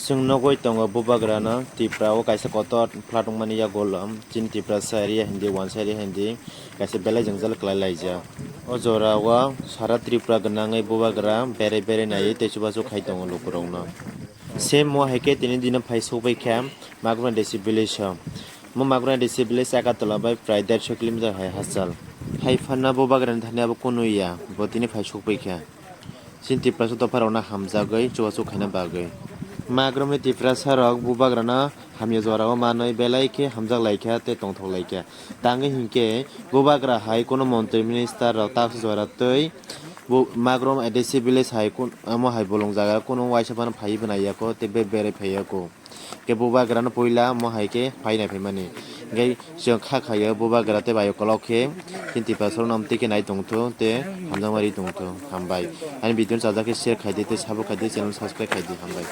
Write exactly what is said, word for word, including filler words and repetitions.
Chwng nugwi tongo bubagrano Tripura o kaisa kotor plat wngmani yagulo chini Tiprasa area hindi, wansa area hindi kaisa belai jwngjal kwlai laijak. O jorao sara Tripura gwnangwi bubagra berai berai naiwi tei chubachu khai tongo lukurokno. Same mo hai khe tini dino phai sokbai kha Magrona D C village o. Mo Magrona D C village Agartala bai prai derso kilometer hai hachal. Hai phanna bubagrani thani abo kunu ya, bo tini phai sokbai kha. Chini Tiprasa dopharokno hamjagwi chubachu khaina bagwi. Magromni Tiprasarok bubagrano hamya jorao manwi belai khe hamjak lai kha tei tongthok lai kha. Tangwi hinkhe bubagra hai kunu montri minister rok taksa jora tei bu-, Magrom A D C village hai kun-, omo hai bolong jaga kunu waisa phano phaiwi bwnai yako tei be-, berai phai yako. Khe bubagrano puila omo hai khe phai nai phaimani. Hinkhe chwng kha khaio bubagra tei bai ukolok khe chini Tiprasarokno amtwi khe nai tongthung tei hamjakma ri tongthung. Hambai. Ani video no chajak khe share khaidi tei subscribe khaidi, channel subscribe khaidi. Hambai.